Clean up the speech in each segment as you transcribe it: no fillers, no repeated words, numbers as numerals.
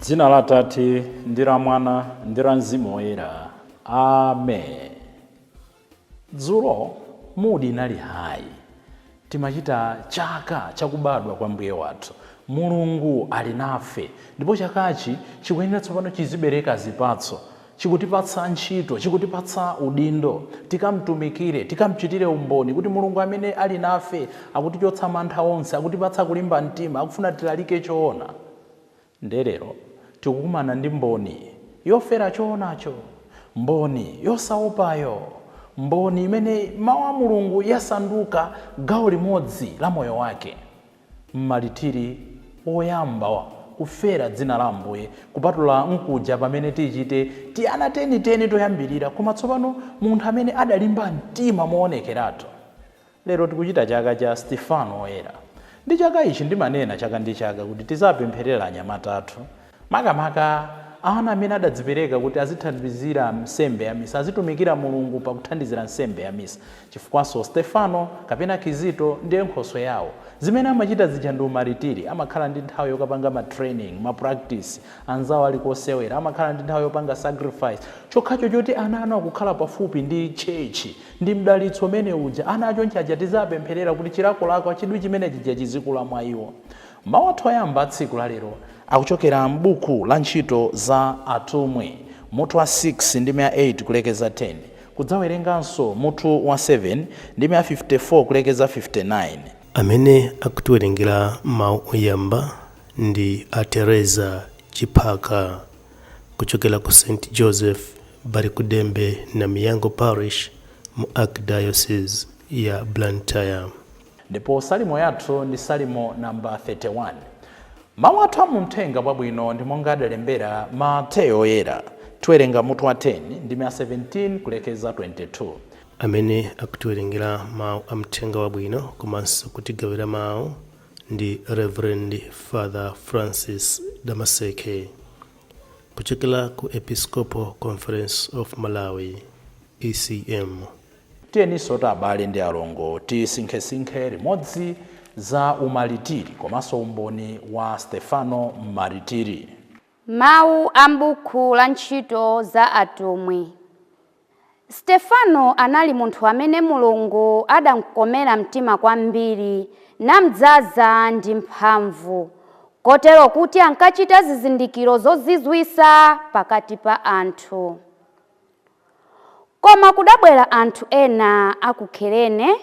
Dzina la Atate ndi la Mwana ndi la Mzimu Woyera. Amen. Dzulo mood inali high. Timachita chaka chakubadwa kwa Mbuye wathu. Mulungu ali nafe ndipo chakachi chikuyenera tsopano chizibereka zipatso. Chikutipatsa ntchito, chikutipatsa udindo, tikamtumikire, tikamchitire umboni kuti Mulungu amene ali nafe akutichotsa mantha onse, akutipatsa kulimba mtima, akufuna tilalike choona. Nde lero tikukumana ndi mboni yofera choonacho, mboni yosaopayo, mboni imene mawu a Mulungu yasanduka gawo limodzi la moyo wake. Mmalitiri woyamba kufera dzina la Ambuye, kupatula nkuja pamene tichite tiana teniteni toyambirira, koma tsopano munthu amene adalimba mtima moonekeratu. Lero tikuchita chaka cha Stefano Woyera. Ndi chaka ichi ndimanena chaka ndi chaka kuti tizapempherera anyamata athu, makamaka ana amene adadzipereka kuti azithandizira nsembe ya misa, azitumikira Mulungu pakuthandizira nsembe ya misa, chifukwanso Stefano kapena Kizito ndiye nkhoswe yawo. Zimene amachita zija ndi umalitiri, amakhala ndi nthawi yokapanga ma training, ma practice, anzawo ali kosewera, amakhala ndi nthawi yopanga sacrifice. Chokhacho choti ana anu akukhala pafupi ndi church ndi mdalitso umene uja. Ana achonchi aja tizapempherera kuti chilakolako chidwi chimene chija chizikula mwa iwo. Mawu athu oyamba a tsiku la lero akuchokera m'buku la Ntchito za Atumwi, mutu wa 6 ndime ya 8 kulekeza 10, kudzawerenganso mutu wa 7 ndime ya 54 kulekeza 59. Amene akutiwerengera mawu oyamba ndi a Teresa Chiphaka kuchokera ku St Joseph Balikudembe Namiyango Parish mu Archdiocese ya Blantyre. Ndipo salimo yathu ndi salimo namba 31. Mawu athu a mu Mthenga Wabwino ndi monga adalembera Mateyo Oyera. Tiwerenga mutu wa 10 ndime ya 17 kulekeza 22. Amene akutiwerengera mawu a Mthenga Wabwino komanso kutigawira mawu ndi Reverend Father Francis Damaseke kuchokera ku Episcopal Conference of Malawi, ECM. Tiyeninso abale ndi alongo tisinkhesinkhe limodzi za umalitiri komanso umboni wa Stefano Mmaritiri. Mawu a m'buku la Ntchito za Atumwi. Stefano anali munthu amene Mulungu adamkomera mtima kwambiri namdzaza ndi mphamvu, kotero kuti ankachita zizindikiro zozizwitsa pakati pa anthu. Koma kudabwera anthu ena a ku Kurene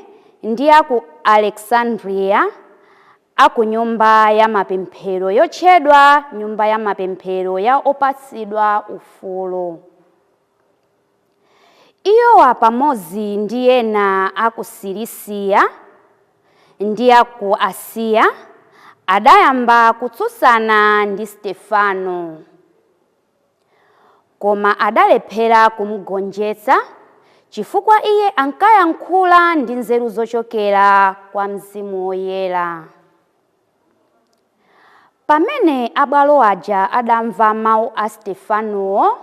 ndi a ku Alexandriya, a ku nyumba ya mapemphero yotchedwa Nyumba ya Mapemphero ya Opatsidwa Ufulu. Iwowa pamodzi ndi ena a ku Silisiya ndi a ku Asiya adayamba kutsutsana ndi Stefano, koma adalephera kumugonjetsa chifukwa iye ankayankhula ndi nzeru zochokera kwa Mzimu Woyera. Pamene abwalo aja adamva mawu a Stefanowo,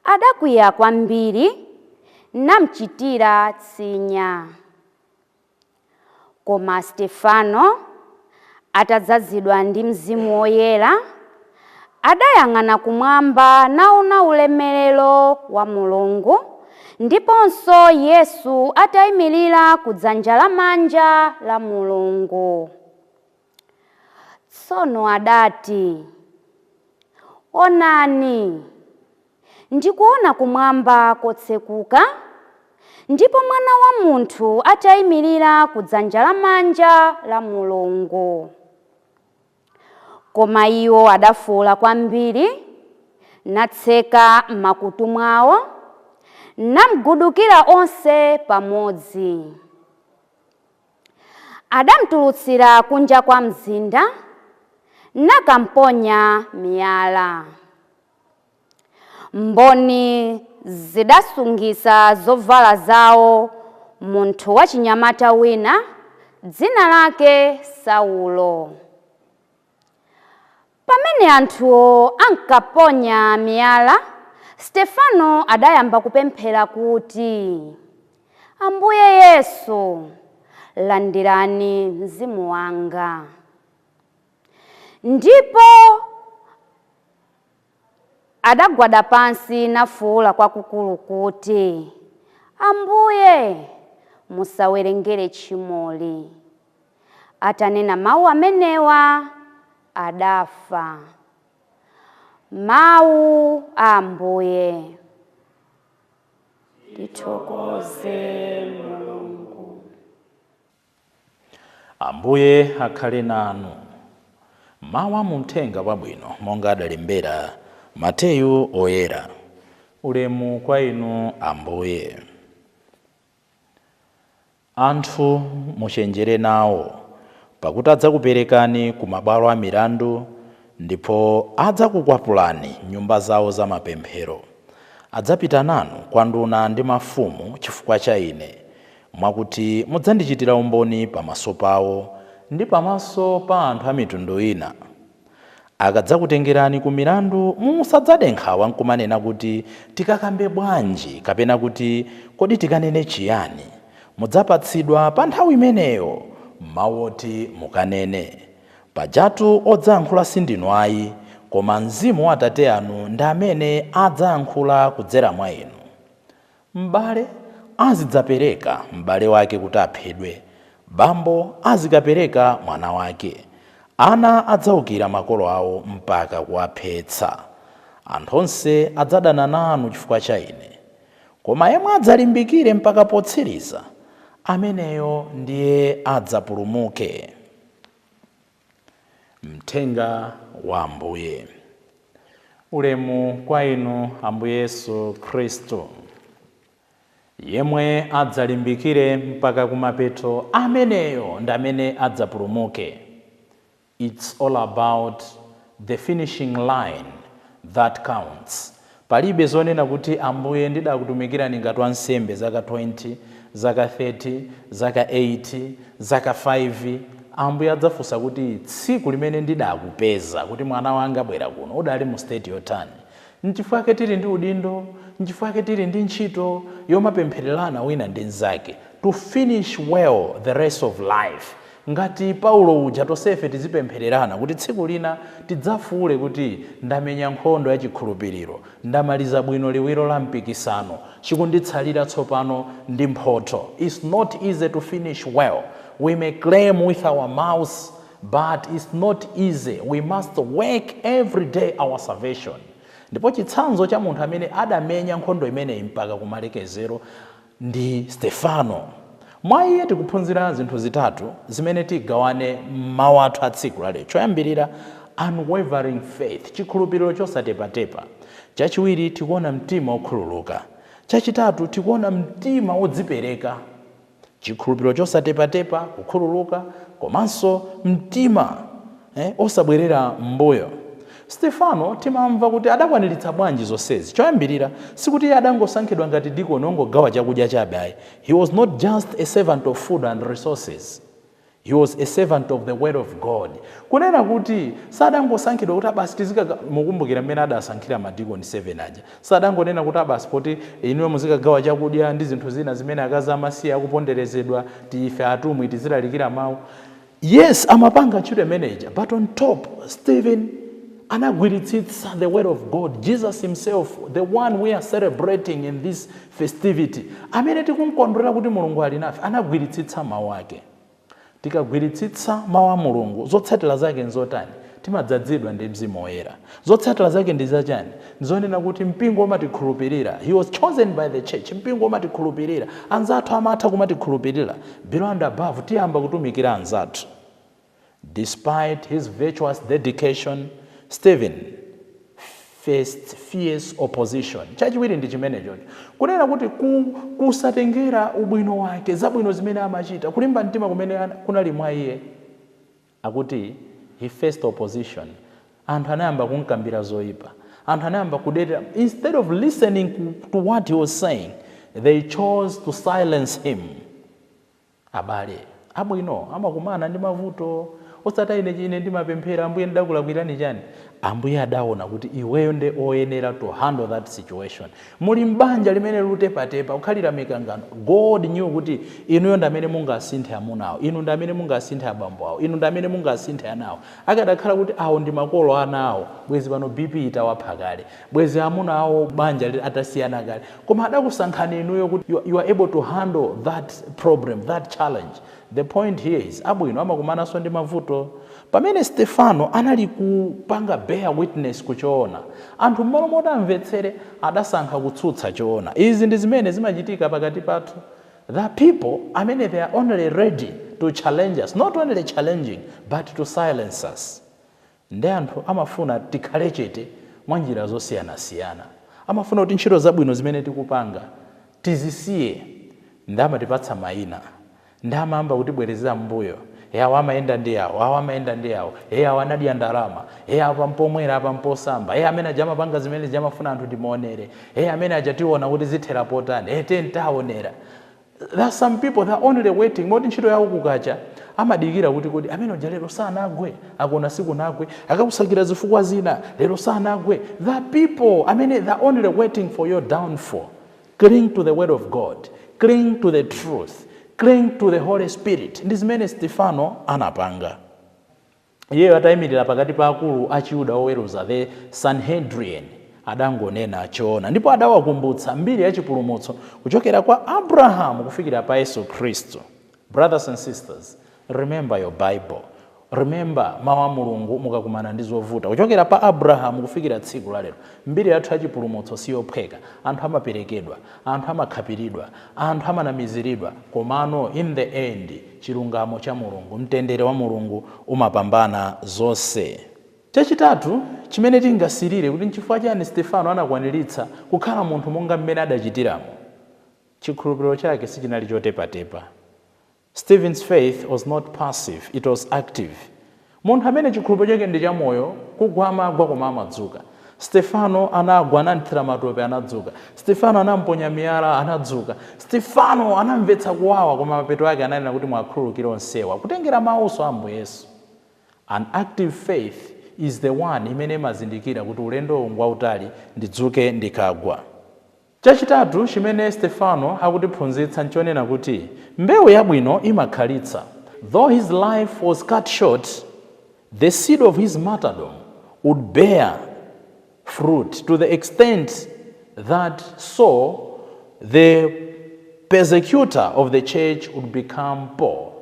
adakwiya kwambiri namchitira tsinya. Koma Stefano, atadzazidwa ndi Mzimu Woyera, adayang'ana kumwamba naona ulemerero wa Mulungu ndiponso Yesu atayimirira ku dzanja lamanja la Mulungu. Tsono adati, "Onani, ndikuona kumwamba kotsekuka ndipo Mwana wa Munthu atayimirira ku dzanja lamanja la Mulungu." Koma iwo adafuwula kwambiri, natseka m'makutu mwawo, namgudukira onse pamodzi. Adamutulutsira kunja kwa mzinda nakamponya miyala. Mboni zidasungitsa zovala zawo munthu wachinyamata wina dzina lake Saulo. Pamene anthuwo ankaponya miyala, Stefano adayamba kupemphera kuti, "Ambuye Yesu, landirani mzimu wanga." Ndipo Adagwada pansi nafuwula kwakukulu kuti, "Ambuye, musawerengere tchimoli." Atanena mawu amenewa, adafa. Mawu a Ambuye. Tithokoze Mulungu. Ambuye akhale nanu. Mawu a muthenga wabwino monga adalembera Mateyu Oyera. Ulemu kwa inu, Ambuye. Anthu muchenjere nawo, pakuti adzakuperekani ku mabwalo a milandu ndipo adzakukwapulani nyumba zawo za mapemphero. Adzapita nanu kwa nduna ndi mafumu chifukwa cha ine, mwakuti mudzandichitira umboni pamaso pawo ndi pamaso pa anthu a mitundu ina. Akadzakutengerani ku milandu, musadzade nkhawa nkumanena kuti, "Tikakambe bwanji?" kapena kuti, "Kodi tikanene chiyani?" Mudzapatsidwa pa nthawi imeneyo mawu oti mukanene. Pajatu odzayankhula sindinu ayi, koma Mzimu wa Atate anu ndi amene adzayankhula kudzera mwa inu. M'bale azidzapereka m'bale wake kuti aphedwe, bambo azikapereka mwana wake. Ana adzaukira makolo awo mpaka kuwaphetsa. Anthu onse adzadana nanu chifukwa cha ine, koma yemwe adzalimbikire mpaka potsiriza, ameneyo ndiye adzapulumuke. Mthenga wa Ambuye. Ulemu kwa inu, Ambuye Yesu Khristu. Yemwe adzalimbikire mpaka kumapeto, ameneyo ndi amene adzapulumuke. It's all about the finishing line that counts. Palibe zonena kuti, "Ambuye, ndidakutumikirani ngati wansembe zaka 20, zaka 30, zaka 8, zaka 5." Ambuye adzafunsa kuti, "Tsiku limene ndidakupeza kuti mwana wanga bwera kuno, udali mu state yotani?" Nchifukwa tili ndi udindo, nchifukwa tili ndi ntchito yomapemphererana wina ndi mnzake to finish well the race of life. Ngati Paulo uja, tonsefe tizipemphererana kuti tsiku lina tidzafuule kuti, "Ndamenya nkhondo ya chikhulupiriro, ndamaliza bwino liwiro la mpikisano, chikunditsalira tsopano ndi mphotho." It's not easy to finish well. We may claim with our mouths, but it's not easy. We must work every day our salvation. Ndipo chitsanzo cha munthu amene adamenya nkhondo imeneyi mpaka kumalekezero ndi Stefano. Mwa iye tikuphunzira zinthu zitatu zimene tigawane mawu athu a tsiku lalero. Choyambirira, unwavering faith, chikhulupiriro chosatepatepa. Chachiwiri, tikuona mtima wokhululuka. Chachitatu, tikuona mtima wodzipereka. Chikhulupiriro chosatepatepa, kukhululuka, komanso mtima osabwerera m'mbuyo. Stefano, timamva kuti adakwaniritsa bwanji zonsezi. Choyambirira, sikuti iye adangosankhidwa ngati dikoni ongogawa chakudya chabe ayi. He was not just a servant of food and resources, he was a servant of the word of God. Kunena kuti sadangosankhidwa kuti abasi tizikaga. Mukumbukira mmene adasankhira madikoni 7 aja? Sadangonena kuti, "Abasi, poti inuyo muzikagawa chakudya ndi zinthu zina zimene akazi amasiye akuponderezedwa, tife atumwi tizilalikira mawu." Yes, amapanga ntchito imeneja, but on top Stephen anagwiritsitsa the word of God. Jesus himself, the one we are celebrating in this festivity, amene tikumkondwera kuti Mulungu ali nafe, anagwiritsitsa mawu ake. Tikagwiritsitsa mawu a Mulungu, zotsatira zake nzotani? Timadzazidwa ndi Mzimu Woyera. Zotsatira zake ndi zachani? Nzonena kuti mpingo umatikhulupirira. He was chosen by the church. Mpingo umatikhulupirira, anzathu amatha kumatikhulupirira. Below and above, tiyamba kutumikira anzathu. Despite his virtuous dedication, Stephen faced fierce opposition. Chachiwiri ndi chimenechocho, kunena kuti kusatengera ubwino wake, zabwino zimene amachita, kulimba mtima kumene kunali mwa iye, akuti he faced opposition. Anthu anayamba kumkambira zoyipa, anthu anayamba kudetera. Instead of listening to what he was saying, they chose to silence him. Abale, abwino amakumana ndi mavuto. Osati ine, "Ine ndimapemphera, Ambuye, ndidakulakwirani chani?" Ambuye adaona kuti iweyo nde oyenera to handle that situation. Muli mbanja limene lutepatepa, kukhalira mikangano, God knew kuti inuyo ndi amene mungasinthe amunawo, inu ndi amene mungasinthe abambo awo, inu ndi amene mungasinthe anawo. Akadakhala kuti awo ndi makolo ana awo, bwezi pano BP itawapha kale, bwezi amuna awo banja atasiyana kale. Koma adakusankhani inuyo kuti you are able to handle that problem, that challenge. The point here is, abwino amakumananso ndi mavuto. Pamene Stefano anali kupanga bear witness kuchoona, anthu mmalo moti amvetsere adasankha kutsutsa choona. Izi ndi zimene zimachitika pakati pathu. The people amene they are only ready to challenge us, not only challenging but to silence us. Ndi anthu amafuna tikhale chete mwa njira zosiyanasiyana. Amafuna kuti ntchito zabwino zimene tikupanga tizisiye, ndi amatipatsa mayina, ndi amayamba kutibwerezera mbuyo. E, awo amayenda ndi awo, awo amayenda ndi awo, e, awo anadya ndalama, e, apa mpomwera, apa mposamba, e, amene aja amapanga zimene amafuna anthu timuonere, e, amene aja tiona kuti zithera potani, e, tentaonera. There are some people that are only waiting, moti ntchito yawo kukacha amadikira kuti kodi amene uja lero sanagwe, akuona sikunagwe, akakusakira zifukwa zina, lero sanagwe. The people amene they are only waiting for your downfall. Cling to the word of God, cling to the truth, cling to the Holy Spirit. Ndi zimene Stefano anapanga. Iyeyo atayimirira pakati pa akulu a Chiyuda oweruza, the Sanhedrin, adangonena choona ndipo adawakumbutsa mbiri ya chipulumutso kuchokera kwa Abrahamu kufikira pa Yesu Khristu. Brothers and sisters, remember your Bible, remember mawu a Mulungu. Mukakumana ndi zovuta, kuchokera pa Abrahamu kufikira tsiku la lero, mbiri yathu ya chipulumutso siyophweka. Anthu amaperekedwa, anthu amakhapiridwa, anthu amanamiziridwa, komano in the end chilungamo cha Mulungu, mtendere wa Mulungu umapambana zonse. Chachitatu chimene tingasirire kuti nchifukwa chani Stefano anakwaniritsa kukhala munthu monga mmene adachitiramo, chikhulupiriro chake sichinali chotepatepa. Stephen's faith was not passive, it was active. Munthu amene chikhulupiriro chake ndi chamoyo, kugwa amagwa koma amadzuka. Stefano anagwa, anamthira matope, anadzuka. Stefano anamponya miyala, anadzuka. Stefano anamvetsa kuwawa, koma mapeto ake ananena kuti mwakhululukire onsewa, kutengera mawuso a Ambuye Yesu. An active faith is the one imene imazindikira kuti ulendo ngwautali, ndidzuke ndikagwa. Chachitatu chimene Stefano akutiphunzitsa nchonena kuti mbewu yabwino imakhalitsa. Though his life was cut short, the seed of his martyrdom would bear fruit to the extent that Saul, the persecutor of the church, would become Paul.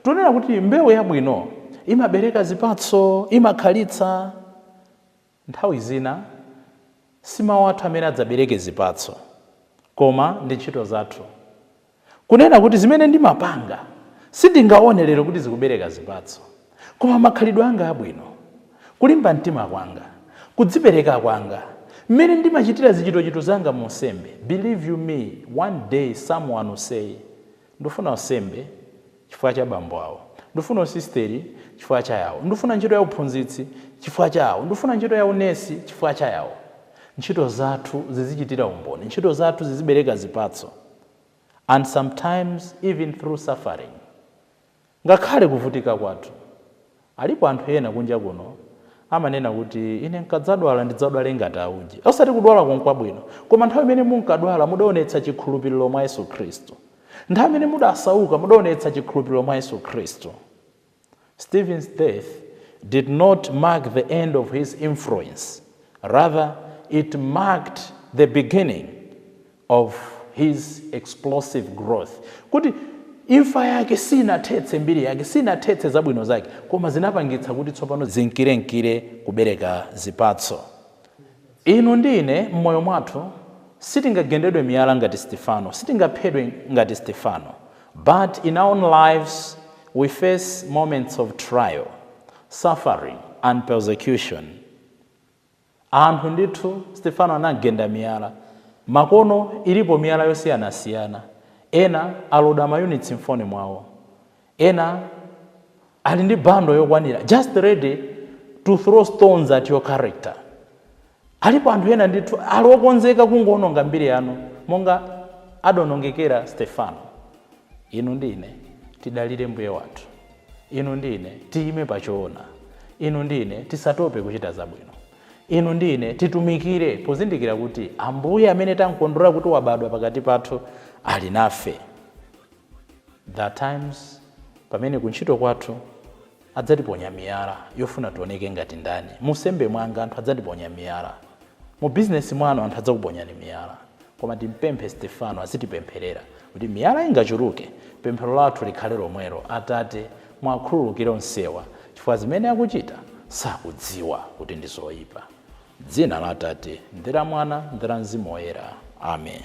Tunena kuti mbewu yabwino imabereka zipatso, imakhalitsa. Nthawi zina si mawu athu amene adzabereke zipatso, koma ndi ntchito zathu. Kunena kuti zimene ndimapanga sindingaone lero kuti zikubereka zipatso, koma makhalidwe anga abwino, kulimba mtima kwanga, kudzipereka kwanga, mmene ndimachitira zichitochito zanga mu unsembe, believe you me, one day someone will say, "Ndifuna unsembe chifukwa cha bambo awo, ndifuna usisteri chifukwa cha yawo, ndifuna ntchito ya uphunzitsi chifukwa cha yawo, ndifuna ntchito ya unesi chifukwa cha yawo." Ntchito zathu zizichitira umboni, ntchito zathu zizibereka zipatso, and sometimes even through suffering, ngakhale kuvutika kwathu. Alipo anthu ena kunja kuno amanena kuti ine nkadzadwala ndidzadwale ngati auje. Osati kudwala konkwabwino, koma nthawi imene munkadwala mudaonetsa chikhulupiriro mwa Yesu Khristu, nthawi imene mudasauka mudaonetsa chikhulupiriro mwa Yesu Khristu. Stephen's death did not mark the end of his influence. Rather, it marked the beginning of his explosive growth. Kuti imfa yake sinathetse mbiri yake, sinathetse zabwino zake, koma zinapangitsa kuti tsopano zinkirenkire kubereka zipatso. Inu ndi ine m'moyo mwathu sitingagendedwe miyala ngati Stefano, sitingaphedwe ngati Stefano, but in our own lives we face moments of trial, suffering and persecution. Anthu ndithu, Stefano anagenda miyala. Makono ilipo miyala yosiyanasiyana. Ena aloda ma units mfoni mwawo, ena ali ndi bundle yokwanira, just ready to throw stones at your character. Alipo anthu ena ndithu ali okonzeka kungoononga mbiri yanu monga adonongekera Stefano. Inu ndi ine tidalire Mbuye wathu. Inu ndi ine tiyime pachoona. Inu ndi ine tisatope kuchita zabwino. Inu ndi ine titumikire pozindikira kuti Ambuye amene tamkondwera kuti wabadwa pakati pathu ali nafe. There are times pamene kuntchito kwathu adzatiponya miyala yofuna tioneke ngati ndani. Musembe mwanga anthu adzatiponya miyala, mu bizinesi mwanu anthu adzakuponyani miyala, koma timpemphe Stefano azitipempherera kuti miyala ingachuluke, pemphero lathu likhale lomwelo: "Atate, mwakhululukire onsewa, chifukwa zimene akuchita sakudziwa kuti ndi zoyipa." Dzina la Atate ndi la Mwana ndi la Mzimu Woyera, amen.